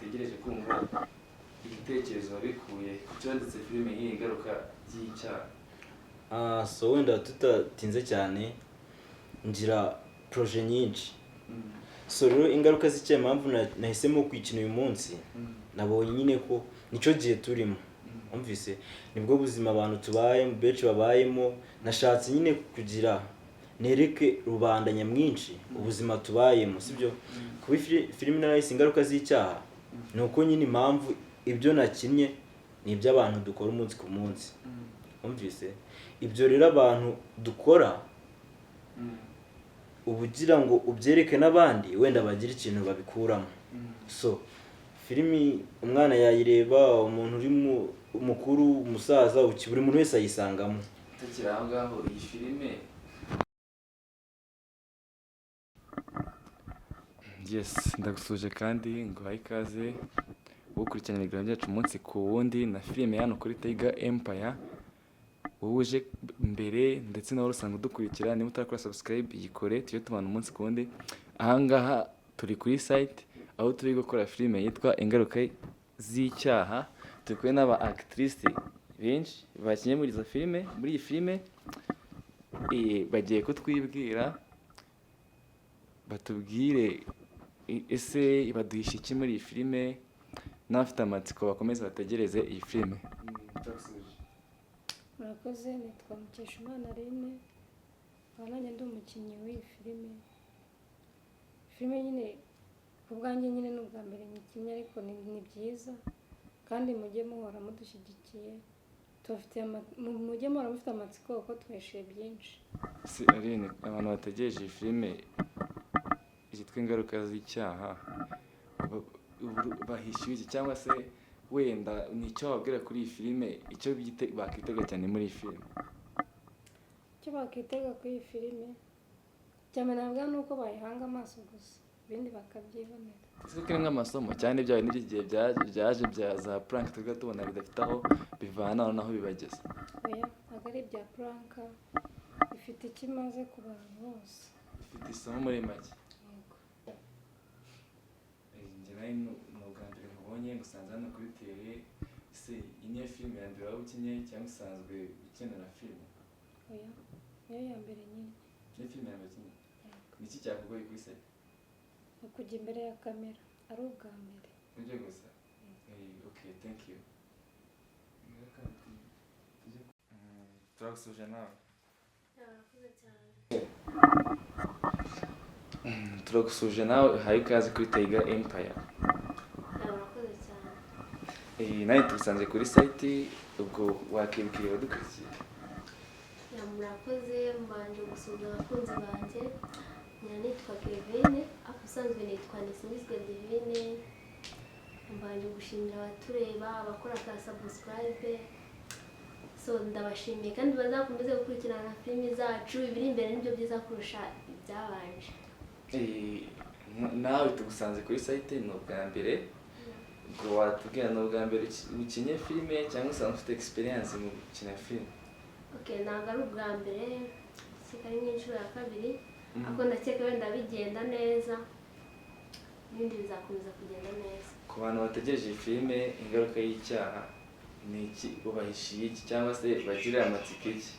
Bategereje kumva ibitekerezo wabikuye ku cyo wanditse filime nk'iyi, Ingaruka y'Icyaha. Ah, so wenda tutatinze cyane, ngira projet nyinshi. So rero Ingaruka z'Icyaha, impamvu nahisemo kwikina uyu munsi, nabonye nyine ko nicyo gihe turimo, umvise nibwo buzima abantu tubayemo, benshi babayemo. Nashatse nyine kugira nereke rubanda nyamwinshi ubuzima tubayemo, sibyo? Kuba filime narayise Ingaruka z'Icyaha ni uko nyine impamvu ibyo nakinnye ni iby'abantu dukora umunsi ku munsi, umvise? Ibyo rero abantu dukora, uba ugira ngo ubyereke n'abandi, wenda bagire ikintu babikuramo. So filimi umwana yayireba, umuntu uri mukuru, umusaza, buri muntu wese ayisangamo. Tukiri aho ngaho, iyi filime, yes, ndagusuje kandi nguhaye ikaze ukurikirana ibiganiro byacu umunsi ku wundi na filime hano kuri Tiger Empire. Wowe uje mbere ndetse nawe usanzwe udukurikira, niba utarakora subscribe yikore, tujye tubana umunsi ku wundi. Ahangaha turi kuri site aho turi gukora filime yitwa Ingaruka z'Icyaha. Turi kumwe n'aba actrice benshi bakinnye muri izo filime, muri iyi filime. Bagiye kutwibwira, batubwire ese baduhisha iki muri iyi filime, n'abafite amatsiko bakomeze bategereze iyi filime. Murakoze, nitwa Mukeshimana Aline, nkaba nanjye ndi umukinnyi w'iyi filime. Filime nyine ku bwanjye nyine ni ubwa mbere nyikinnye, ariko ni byiza kandi mujye muhora mudushyigikiye, tubafitiye mujye muhora mufite amatsiko kuko tubahishiye byinshi. Si Aline, abantu bategereje iyi filime yitwa Ingaruka z'Icyaha bahishyuye iki, cyangwa se wenda ni icyo wababwira kuri iyi filime, icyo bakitega cyane muri iyi filime? Icyo bakitega kuri iyi filime cya mbere navuga ni uko bayihanga amaso gusa, ibindi bakabyibonera. Ese ko irimo amasomo cyane, bya bindi by'igihe byaje bya za prank tujya tubona bidafite aho bivana naho bibageza? Oya, ntabwo ari ibya prank, ifite icyo imaze ku bantu bose. Ifite isomo muri make. Yego. Njye nawe ni ubwa mbere nkubonye, ngusanze hano kuri tele. Ese iyi niyo filime ya mbere waba ukinnye cyangwa usanzwe ukina na filime? Oya, niyo ya mbere nyine. Niyo filime ya mbere ukinnye? Yego. Ni iki cyakugoye kuri set? Ni ukujya imbere ya kamera ari ubwa mbere. Nibyo gusa? Okay, thank you. Turagusuje nawe. Murakoze cyane. Turagusuje nawe, uhaye ikaze kuri Tiger Empire. Murakoze cyane. Nawe tugusanze kuri site, ubwo wakibwira abadukurikiye? Yeah, murakoze. Mbanje gusuhuza abakunzi banjye. Nyina nitwa Kevin, ariko ubusanzwe nitwa Nisingizwe Divine. Mbanje gushimira abatureba, abakora ka subscribe, so ndabashimiye kandi bazakomeze gukurikirana filimi zacu. Ibiri imbere nibyo byiza kurusha ibyabanje. Nawe tugusanze kuri site, ni ubwa mbere. Ubwo watubwira, ni ubwa mbere ukinye filime cyangwa usanzwe ufite experience mu gukina filime? Okay, ntabwo ari ubwa mbere, ndakeka ari nk'inshuro ya kabiri, ariko ndakeka wenda bigenda neza, n'ibindi bizakomeza kugenda neza. Ku bantu bategereje iyi filime Ingaruka y'Icyaha, ni iki ubahishiye, iki cyangwa se bagirira amatsiko iki?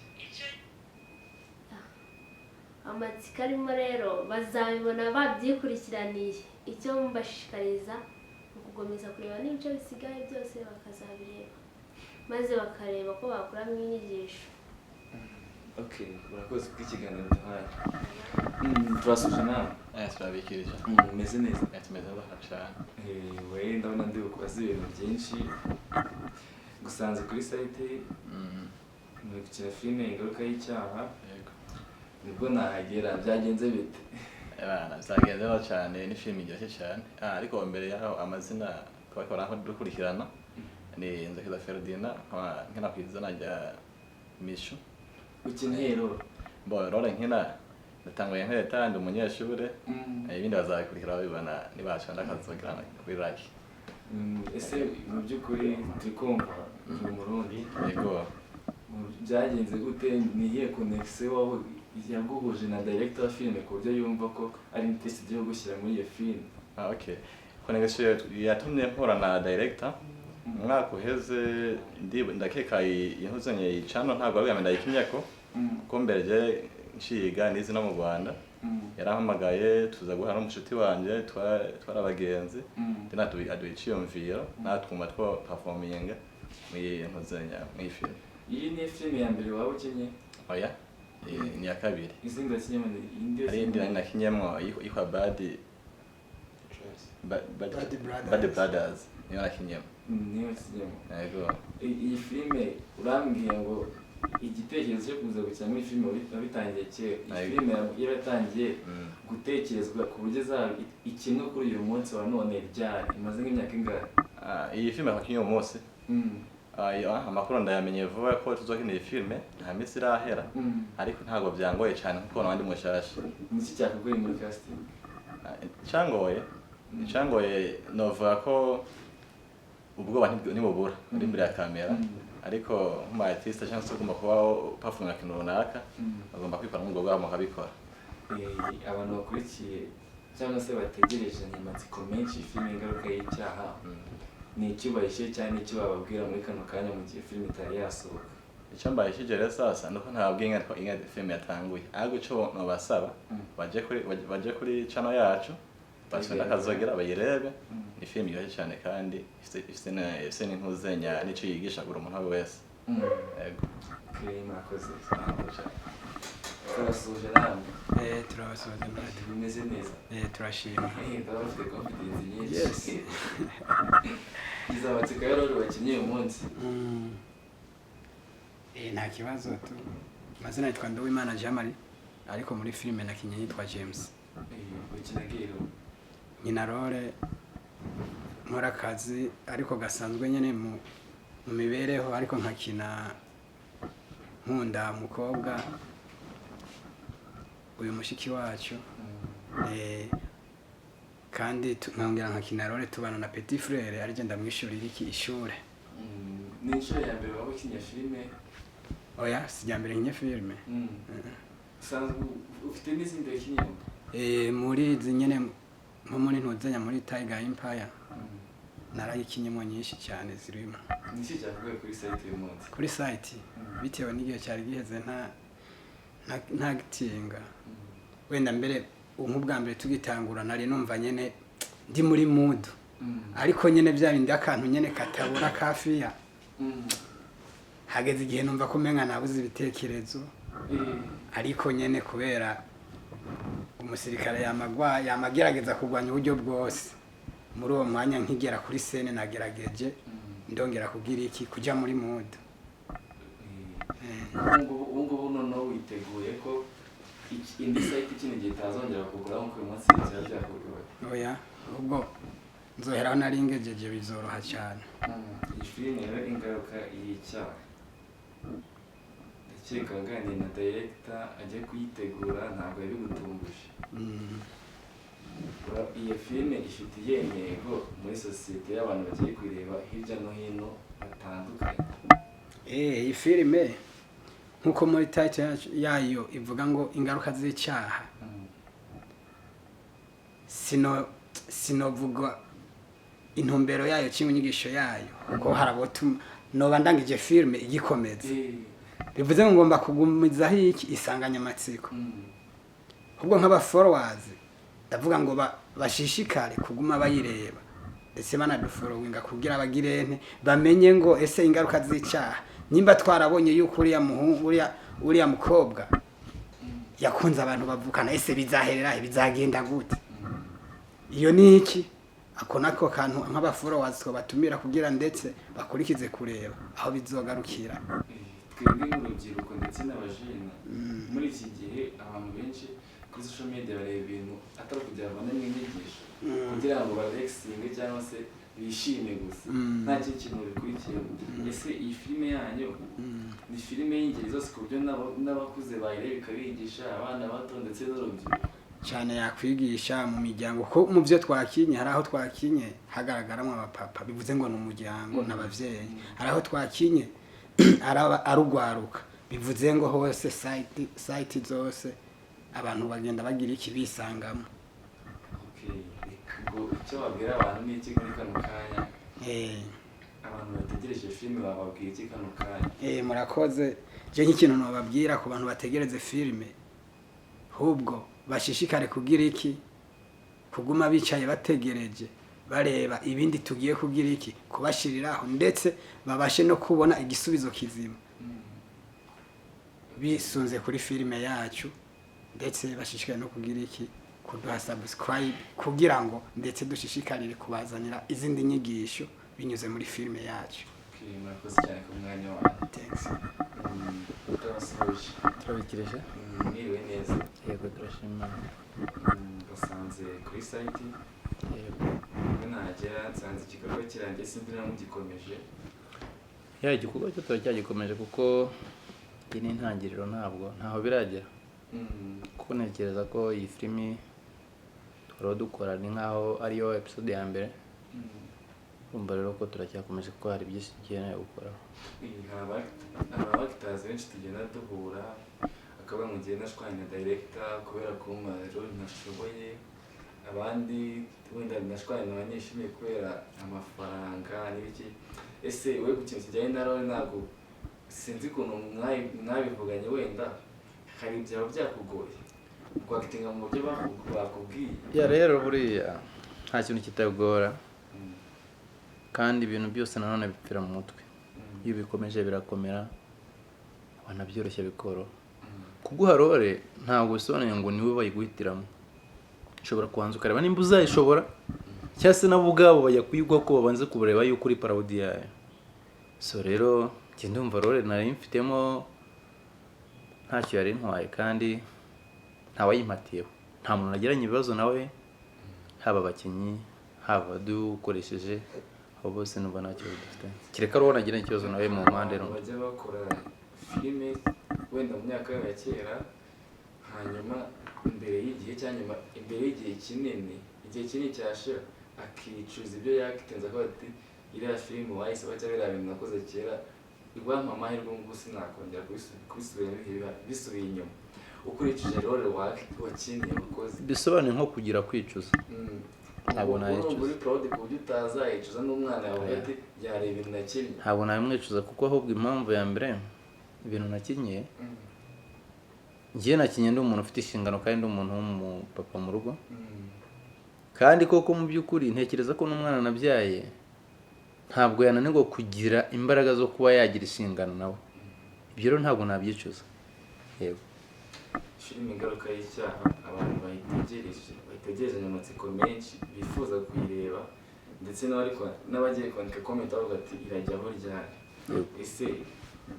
Amatsiko arimo rero bazabibona babyikurikiraniye. Icyo mbashishikariza ni ukukomeza kureba n'ibice bisigaye byose, bakazabireba maze bakareba ko bakuramo inyigisho. Okay, urakoze kubw'ikiganiro duhaye. Turasuje nawe. Turabikirije. Umeze neza? Tumeze neza cyane. We ndabona ndi bukubaze ibintu byinshi. Gusanze kuri site, muri gukina filime Ingaruka y'Icyaha. Yego. Nibwo nahagera, byagenze bite? Bana, byagenze neza cyane, ni filime iryoshye cyane. Ariko mbere yaho, amazina twakora aho dukurikirana ni Nzekeza Ferdinand, nkaba nkina ku izina rya Mishu. Ukina hero? Bo role nkina, ndatanguye nketa, ndi umunyeshure. Ibindi bazabikurikira babibona nibashonda akazogira kuri like. Ese mu by'ukuri turi kumva uri Umurundi? Yego. Byagenze gute? Ni iyihe connection wowe yaguhuje na director wa filime ku buryo yumva ko ari interest yo gushyira muri iyo filime? Ah, okay. Connection yatumye mpura na director umwaka uheze. Ndakeka intuzanye iyi channel ntabwo ari ndayikinyeko, kuko mbere je nshiga nizi no mu Rwanda. Yarampamagaye, tuza guhura n'umushuti wanje, twari abagenzi, then aduha iciyumviro, natwumva two performinga muri ntuzenya muri film. Iyi ni filime ya mbere waba ukinnye? Oya, iyi ni iya kabiri. Izindi wakinnye ni indi? Hari indi nari nakinyemwo yitwa Bad Bad Bad Brothers. Bad Brothers niyo nakinyemo. Niyo wakinnyemo? Yego. Iyi filime urambwiye ngo igitekerezo cyo kuza gukina muri filime wabitangiye kera. Iyi Yego. filime yaratangiye gutekerezwa ku buryo izaba ikinwa kuri uyu munsi wa none ryari? Imaze nk'imyaka ingahe? Ah, iyi filime twakinye uyu munsi. Amakuru ndayamenye vuba ko tuzokina iyi filime, nta minsi irahera, ariko ntabwo byangoye cyane kuko nabandi mushasha. Ni iki cyakugoye muri casting? Ah, icyangoye novuga ko ubwoba ntibubura uri imbere ya kamera, ariko nk'umu artiste cyangwa se ugomba kuba performing ikintu runaka, bagomba kwikora nk'ubwo bwabo mukabikora. Abantu bakurikiye cyangwa se bategereje amatsiko menshi filime Ingaruka y'Icyaha, ni icyo ubahishe cyangwa icyo bababwira muri kano kanya mu gihe filime itari yasohoka? Icyo mbayishije rero sasa nuko ntababwiye inga filime yatanguye, ahubwo icyo nobasaba, baje kuri channel yacu, basonda akazogera bayirebe. Ni filime iryoshye cyane kandi ifite n'intuzenya n'icyo yigisha buri muntu wese. Yego. Okay, murakoze. Murakoze cyane. Turabasuhuje namwe. Turabasuhuza natwe. Bimeze neza? Turashima. Ndaba bafite confidence nyinshi. Yes. Izi amatsiko ya role bakinnye uyu munsi. Nta kibazo tu. Amazina yitwa Nduwimana Jean Marie, ariko muri filime nakinye yitwa James. Ukina gero? Nkina role nkora akazi ariko gasanzwe nyene mu mibereho, ariko nkakina nkunda umukobwa uyu mushiki wacu, kandi nkongera nkakina role tubana na petit frère, arije ndamwishurira iki ishure. Ni inshuro ya mbere waba ukinnye filime? Oya, sijya mbere nkinye filime. Usanzwe ufite n'izindi wakinnyemo? Muri izi nyene, nko muri ntuzenya muri Tiger Empire, narayikinyemo nyinshi cyane zirimo. Ni iki cyakugoye kuri site uyu munsi? Kuri site, bitewe n'igihe cyari giheze nta gitinga. Wenda mbere nk'ubwa mbere tugitangura nari numva nyene ndi muri mood, ariko nyene bya bindi akantu nyene katabura kafiya, hageze igihe numva ko umenga nabuze ibitekerezo, ariko nyene kubera umusirikare yamagwa yamagerageza kurwanya uburyo bwose, muri uwo mwanya nkigera kuri scène nagerageje ndongera kugira iki, kuja muri mood. Ubu ngubu noneho witeguye ko indi site ikindi gihe itazongera kugura nk'uko uyu munsi byaba byakugoye? Oya, ubwo nzoheraho nari ngejeje, bizoroha cyane. Iyi filime rero Ingaruka y'Icyaha, ndakeka nganiriye na director ajya kuyitegura ntabwo yabigutunguje. Iyo filime ifite iyihe ntego muri sosiyete y'abantu bagiye kuyireba hirya no hino batandukanye? Iyi filime nk'uko muri title yayo ivuga ngo ingaruka z'icyaha, sinovuga intumbero yayo cyangwa inyigisho yayo, kuko hari abo noba ndangije filime igikomeza. Bivuze ngo ngomba kugumizaho iki isanganyamatsiko. Ahubwo nk'aba followers ndavuga ngo bashishikare kuguma bayireba, ndetse banadufollowinga kugira bagirente bamenye ngo ese ingaruka z'icyaha, nimba twarabonye yuko uriya muhungu, uriya mukobwa yakunze abantu bavukana, ese bizaherera he? Bizagenda gute? Iyo ni iki, ako nako kantu nk'aba followers twabatumira kugira ndetse bakurikize kureba aho bizogarukira. Twebwe nk'urubyiruko ndetse n'abajene muri iki gihe, abantu benshi kuri social media bareba ibintu atari ukugira ngo babonemo inyigisho, kugira ngo barelaxinge cyangwa se bishime gusa, nta kindi kintu bikurikiyemo. Ese iyi filime yanyu ni filime y'ingeri zose ku buryo n'abakuze bayireba ikabigisha, abana bato ndetse n'urubyiruko? Cyane, yakwigisha mu miryango, ko mu byo twakinye hari aho twakinye hagaragaramo abapapa, bivuze ngo ni umuryango n'abavyeyi, hari aho twakinye arugwaruka, bivuze ngo hose site zose abantu bagenda bagira iki, bisangamo. Okay, reka Icyo wabwira abantu ni iki muri kano kanya? Abantu bategereje filime bababwira iki kano kanya? Murakoze. Je nk'ikintu nobabwira ku bantu bategereze filime, ahubwo bashishikare kugira iki, kuguma bicaye bategereje, bareba ibindi tugiye kugira iki, kubashiriraho, ndetse babashe no kubona igisubizo kizima bisunze kuri filime yacu, ndetse bashishikare no kugira iki, kuduha subscribe, kugira ngo ndetse dushishikarire kubazanira izindi nyigisho binyuze muri filime yacu. Okay, murakoze cyane ku mwanya wanyu. Thanks. Turabasuhuje. Turabikirije. Mwiriwe neza? Yego, turashima. Basanze kuri site. Yego. Ubwo nahagera nsanze igikorwa kirangiye, sinzi niba mugikomeje. Ya, igikorwa cyo turacyagikomeje kuko iyi ni intangiriro, ntabwo ntaho biragera, kuko ntekereza ko iyi filimi twari dukora ni nkaho ariyo episode ya mbere. Urumva rero ko turacyakomeje kuko hari byinshi dukeneye gukoraho. Hari aba actors benshi tugenda duhura akaba mu gihe nashwanye na director kubera kumpa role ntashoboye, abandi wenda nashwanye na banyeshuri kubera amafaranga n'ibiki. Ese wowe ku kintu kijyanye na role, ntabwo sinzi ukuntu mwabivuganye, wenda hari byaba byakugoye kwakitinga mu buryo bakubwiye? Ya, rero buriya nta kintu kitagora, kandi ibintu byose nanone bipfira mu mutwe. Iyo ubikomeje birakomera, wanabyoroshya bikoroha. Kuguha role ntabwo bisobanuye ngo niwe bayiguhitiramo. Ushobora kubanza ukareba nimba uzayishobora, cyangwa se nabo ubwabo bajya kuyiguha ko babanze kubareba yuko uri proud yayo. So rero njye ndumva role nari mfitemo ntacyo yari intwaye, kandi ntawayimpatiyeho, nta muntu nagiranye ibibazo nawe, haba abakinnyi, haba abadukoresheje, abo bose numva nta kibazo dufitanye, kereka ari uwo nagiranye ikibazo nawe mu mpande Abantu rumwe. bajya bakora filime wenda mu myaka yabo ya kera, hanyuma imbere y'igihe cyangwa nyuma, imbere y'igihe kinini, igihe kinini cyashira, akicuza ibyo yakitinze, akavuga ati iriya filime wayisaba cyangwa biriya bintu nakoze kera, iwampa amahirwe ngubu sinakongera kubisubiramo ibihe bisubiye inyuma, ukurikije role wakinnye, wakoze. Bisobanuye nko kugira kwicuza? Ntabwo Urumva nayicuza. uri proud ku buryo utazayicuza n'umwana yawe Oya. ati byari ibintu nakinnye? Ntabwo nabimwicuza, kuko ahubwo impamvu ya mbere, ibintu nakinnye, njyewe nakinnye ndi umuntu ufite inshingano kandi ndi umuntu w'umupapa mu rugo. Kandi koko mu by'ukuri ntekereza ko n'umwana nabyaye ntabwo yananirwa kugira imbaraga zo kuba yagira inshingano nawe. Ibyo rero ntabwo nabyicuza, yego. Filime Ingaruka y'Icyaha, abantu bayitegereje, bayitegerezanya amatsiko menshi, bifuza kuyireba, ndetse n'abagiye kwandika comment bavuga ati irajyaho ryari? Yego. Ese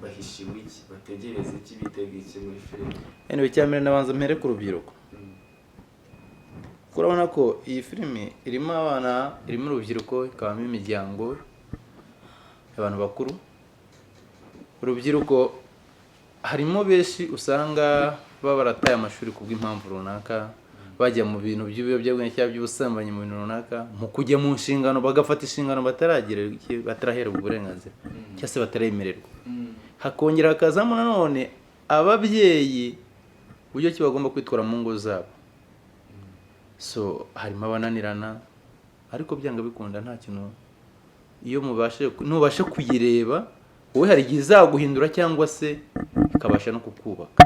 bahishiwe iki, bategereze iki, bitega iki muri filime? Anyway, icya mbere nabanza mpere ku rubyiruko, kuko urabona ko iyi filimi irimo abana, irimo urubyiruko, ikabamo imiryango, abantu bakuru. Urubyiruko harimo benshi usanga baba barataye amashuri kubw'impamvu runaka, bajya mu bintu by'ibiyobyabwenge cyangwa by'ubusambanyi, mu bintu runaka, mu kujya mu nshingano, bagafata inshingano bataragira, bataraherwa uburenganzira cyangwa se bataremererwa. Hakongera hakazamo nanone ababyeyi, uburyo ki bagomba kwitwara mu ngo zabo. So harimo abananirana, ariko byanga bikunda nta kintu, iyo mubashe, nubasha kuyireba wowe, hari igihe izaguhindura cyangwa se ikabasha no kukubaka.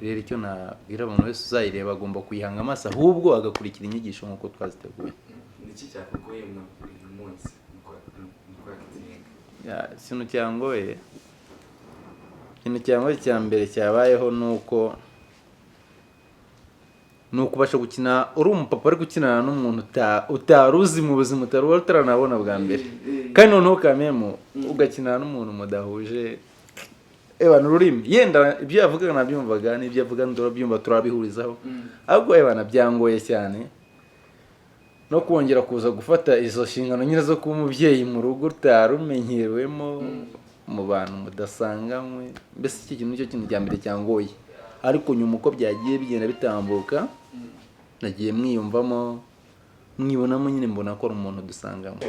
Rero icyo nabwira umuntu wese uzayireba, agomba kuyihanga amaso, ahubwo agakurikira inyigisho nk'uko twaziteguye. Ni iki cyakugoye uyu munsi mu kwakitinga? Ya, ikintu cyangoye cya mbere cyabayeho ni uko ni ukubasha gukina uri umupapa, uri gukinana n'umuntu utari uzi mu buzima, utari wari utaranabona bwa mbere, kandi noneho kamemo ugakinana n'umuntu mudahuje ebana ururimi. Yenda ibyo yavugaga nabyumvaga, n'ibyo avuga ndurabyumva, turabihurizaho, ahubwo ebana byangoye cyane no kongera kuza gufata izo nshingano nyine zo kuba umubyeyi mu rugo utari umenyerewemo, mu bantu mudasanganywe. Mbese iki kintu nicyo kintu cya mbere cyangoye, ariko nyuma uko byagiye bigenda bitambuka, nagiye mwiyumvamo, mwibonamo nyine, mbona ko ari umuntu dusanganywe.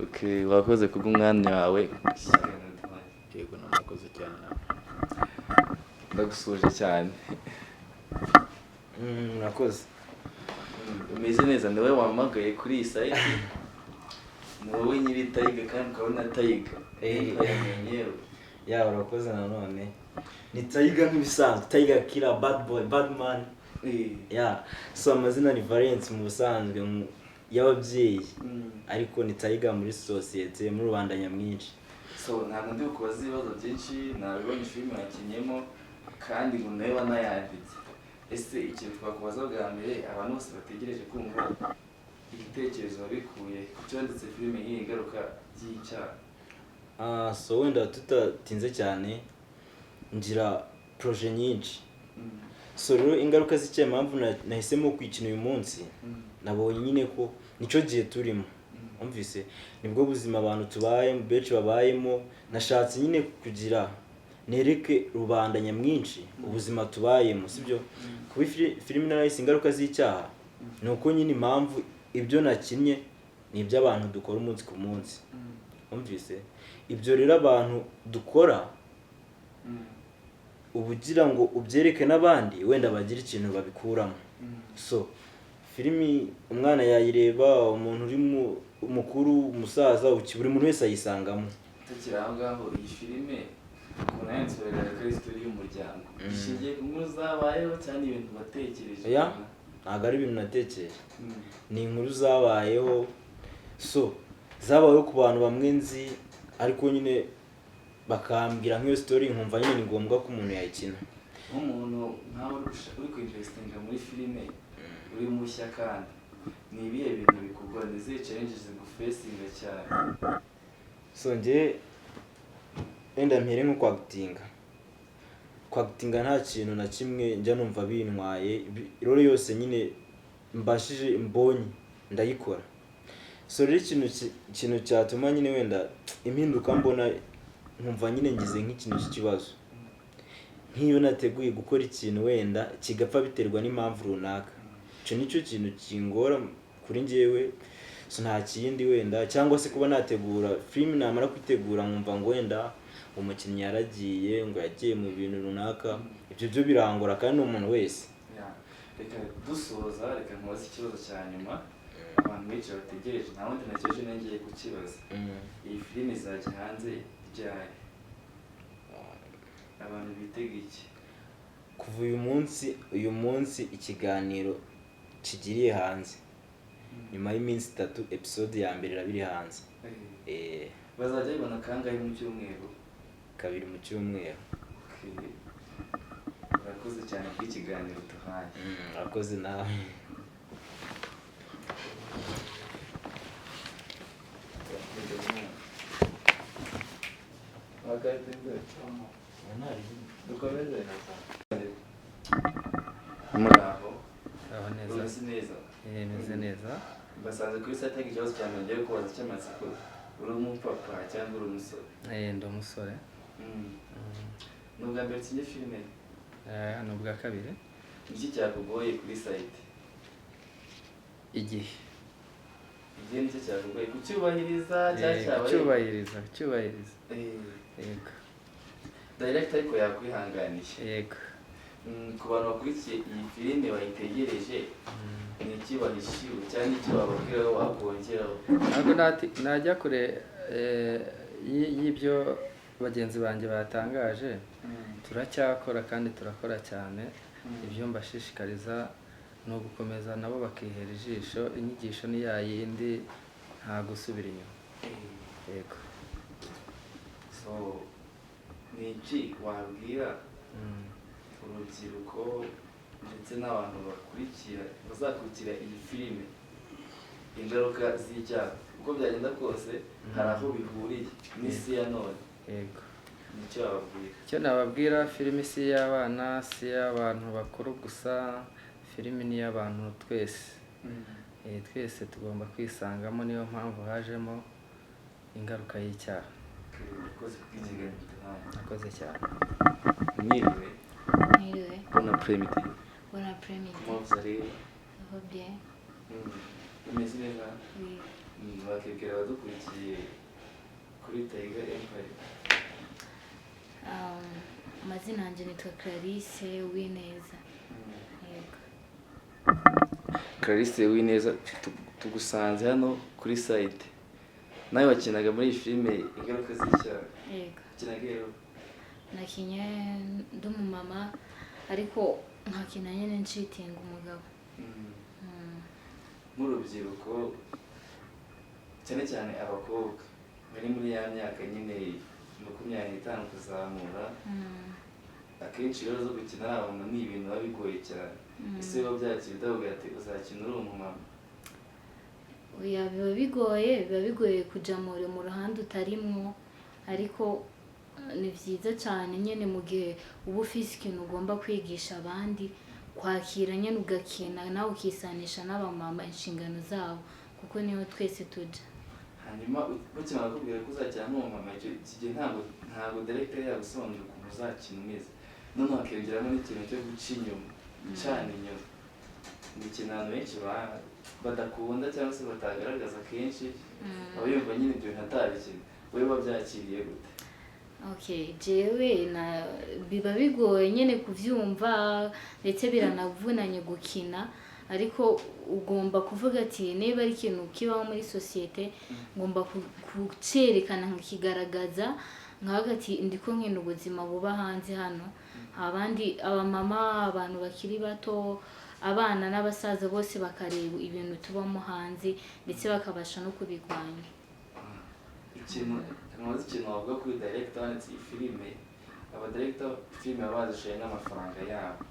Okay, wakoze kubw'umwanya wawe. Yego, namwakoze cyane nawe. Ndagusuhuje cyane. Murakoze. Umeze neza, ni wowe wampamagaye kuri iyi site, ni wowe nyiri Tiger kandi ukabona Tiger Empire mwenyewe. Ya, urakoze nanone. Ni Tiger nk'ibisanzwe, Tiger Killer, bad boy, bad man. Ya, so amazina ni Valence mu busanzwe y'ababyeyi, ariko ni Tiger muri sosiyete, muri rubanda nyamwinshi. So ntabwo ndi bukubaze ibibazo byinshi, nabibonye filime wakinyemo kandi ngo nawe wanayanditse. Ese ikintu twakubaza bwa mbere, abantu bose bategereje kumva igitekerezo wabikuye ku cyo wanditse filime nk'iyi, ngaruka y'icyaha? Ah, so wenda tutatinze cyane, ngira projet nyinshi. So rero ingaruka z'icyaha, impamvu nahisemo kwikina uyu munsi, nabonye nyine ko nicyo gihe turimo, umvise nibwo buzima abantu tubayemo, benshi babayemo. Nashatse nyine kugira nereke rubanda nyamwinshi ubuzima tubayemo, sibyo? Kuba filime narayise ingaruka z'icyaha ni uko nyine impamvu ibyo nakinnye ni iby'abantu dukora umunsi ku munsi, umvise ibyo rero abantu dukora, uba ugira ngo ubyereke n'abandi wenda bagire ikintu babikuramo. So filimi umwana yayireba, umuntu uri mukuru, umusaza, buri muntu wese ayisangamo. Tukiri aho ngaho, iyi filime ukuntu yanditse biragaragara ko ari story y'umuryango ishingiye ku nkuru zabayeho cyangwa ibintu watekereje? Oya, ntabwo ari ibintu natekereje, ni inkuru zabayeho. So zabayeho ku bantu bamwe nzi, ariko nyine bakambwira nk'iyo story nkumva nyine ni ngombwa ko umuntu yayikina. Nk'umuntu nkawe uri kwinvestinga muri filime, uri mushya, kandi ni ibihe bintu bikugora, ni izihe challenges zigufacinga cyane? So njye wenda mpere nko kwakitinga. Kwakitinga nta kintu na kimwe njya numva bintwaye, role yose nyine mbashije mbonye ndayikora. So rero ikintu cyatuma nyine wenda impinduka mbona nkumva nyine ngize nk'ikintu cy'ikibazo, nk'iyo nateguye gukora ikintu wenda kigapfa biterwa n'impamvu runaka, icyo nicyo kintu kingora kuri njyewe. So nta kindi wenda, cyangwa se kuba nategura filime, namara kwitegura nkumva ngo wenda umukinnyi yaragiye, ngo yagiye mu bintu runaka, ibyo byo birangora kandi ni umuntu wese. Ya, reka dusoza, reka nkubaze ikibazo cya nyuma abantu benshi bategereje, nta wundi nakeje ngiye kukibaza. Iyi filime izajya hanze ryari? Abantu bitega iki? Kuva uyu munsi ikiganiro kigiriye hanze, nyuma y'iminsi 3 episode ya mbere iraba iri hanze. Bazajya babibona kangahe mu cyumweru? Kabiri mu cyumweru. Okay. Urakoze cyane kubw'ikiganiro tuhaye. Urakoze nawe. Dukomeze. Muraho? Aho neza. Umeze neza? Meze neza. Basanze kuri site, ikibazo cya mbere ngiye kubaza cy'amatsiko, uri umupapa cyangwa uri umusore? Ndi umusore. Ni ubwa mbere ukinye filime? Ni ubwa kabiri. Iki cyakugoye kuri site? Igihe. Igihe nicyo cyakugoye kucyubahiriza cyangwa cyabaye? Kucyubahiriza, kucyubahiriza. Yego. Director ariko yakwihanganiye? Yego. Ku bantu bakurikiye iyi filime bayitegereje, ni iki bahishiwe cyangwa icyo bababwiraho wakongeraho? Ntabwo najya kure y'ibyo bagenzi banjye batangaje. Turacyakora kandi turakora cyane. Ibyo mbashishikariza ni ugukomeza nabo bakihera ijisho, inyigisho ni ya yindi, nta gusubira inyuma. Yego. So ni iki wabwira urubyiruko ndetse n'abantu bazakurikira iyi filime, ingaruka z'icyaha, uko byagenda kose hari aho bihuriye n'isi ya none? Yego. Nicyo wababwira? Icyo nababwira, filime si iy'abana, si iy'abantu bakuru gusa, filime ni iy'abantu twese. Twese tugomba kwisangamo, niyo mpamvu hajemo ingaruka y'icyaha. Urakoze kubw'ikiganiro duhaye. Murakoze cyane. Mwiriwe? Mwiriwe. Bon après-midi. Bon après-midi. Comment vous allez? Ça va bien. Umeze neza? Oui. Wakibwira abadukurikiye kuri Tiger Empire? Amazina yanjye nitwa Clarisse Uwineza. Yego. Clarisse Uwineza, tugusanze hano kuri site, nawe wakinaga muri iyi filime Ingaruka z'Icyaha? Yego. Wakinaga rero? Nakinye ndi umumama, ariko nkakina nyine nshitinga umugabo. Nk'urubyiruko, cyane cyane abakobwa bari muri ya myaka nyine 25 kuzamura, akenshi rero zo gukina ari abantu ni ibintu biba bigoye cyane. Ese biba byakira udavuga ati uzakina uri umumama? Oya, biba bigoye kuja mu ruhande utarimwo, ariko ni byiza cyane nyine mu gihe uba ufise ikintu ugomba kwigisha abandi, kwakira nyine ugakina nawe ukisanisha n'abamama inshingano zabo, kuko niho twese tuja. Hanyuma bakimara kukubwira ko uzakina nk'umumama, icyo iki gihe ntabwo director yagusobanurira ukuntu uzakina umeze, noneho hakiyongeramo n'ikintu cyo guca inyuma, gucana inyuma, ni ikintu abantu benshi badakunda cyangwa se batagaragaza kenshi. Aba yumva nyine ibyo bintu atabikina. Wowe wabyakiriye gute? Okay, jewe na biba bigoye nyine kuvyumva, ndetse biranavunanye gukina, ariko ugomba kuvuga ati niba ari ikintu kibaho muri sosiyete, ngomba kucerekana nkakigaragaza, nkavuga ati ndiko nkina ubuzima buba hanze hano. Abandi abamama, abantu bakiri bato, abana n'abasaza, bose bakareba ibintu tubamo hanze, ndetse bakabasha no kubirwanya. Ikintu ntuzi, ikintu wavuga kuri director wanditse iyi filime? Abadirector filime baba bazishoye n'amafaranga yabo.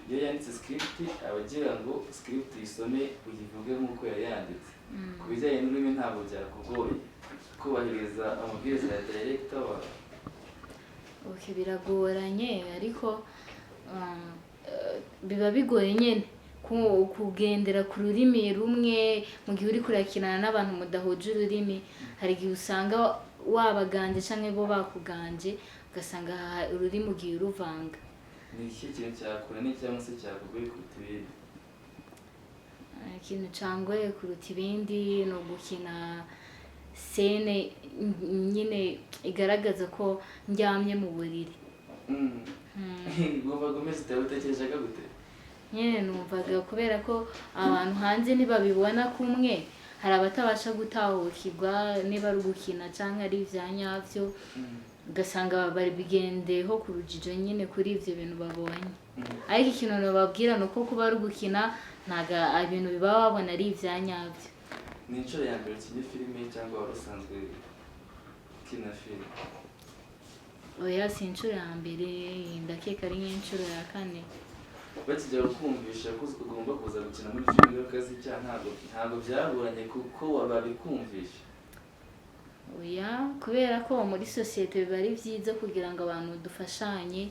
Iyo yanditse script, aba agira ngo script uyisome, uyivuge nk'uko yari yanditse. Ku bijyanye n'ururimi, ntabwo byakugoye kubahiriza amabwiriza ya director wawe? Okay, biragoranye, ariko biba bigoye nyine kugendera ku rurimi rumwe mu gihe uri kurakinana n'abantu mudahuje ururimi. Hari igihe usanga wabaganje cyangwa bo bakuganje, ugasanga ururimi ugiye uruvanga. Ni iki kintu cyakunaniye cyangwa se cyakugoye kuruta ibindi? Ikintu cangoye kuruta ibindi ni ugukina scène nyine igaragaza ko ndyamye mu buriri. Wumvaga umeze ute? Utekerezaga gute? Nyine numvaga kubera ko abantu hanze ntibabibona kumwe, hari abatabasha gutahukirwa niba ari ugukina cyangwa ari ibya nyabyo, ugasanga bari bigendeho ku rujijo nyine kuri ibyo bintu babonye. Ariko ikintu nababwira ni uko kuba ari ugukina, ntabwo ibintu biba babona ari ibya nyabyo. Ni inshuro ya mbere ukinnye filime cyangwa wari usanzwe ukina filime? Oya, si inshuro ya mbere, ndakeka ari nk'inshuro ya kane. Bakijya kukumvisha ko ugomba kuza gukina muri filime Ingaruka z'Icyaha, ntabwo byagoranye kuko babikumvisha? Oya, kubera ko muri sosiyete biba ari byiza kugira ngo abantu dufashanye,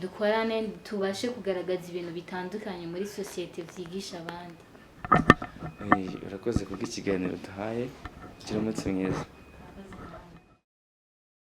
dukorane, tubashe kugaragaza ibintu bitandukanye muri sosiyete byigisha abandi. Urakoze kubw'ikiganiro duhaye. Gira umunsi mwiza.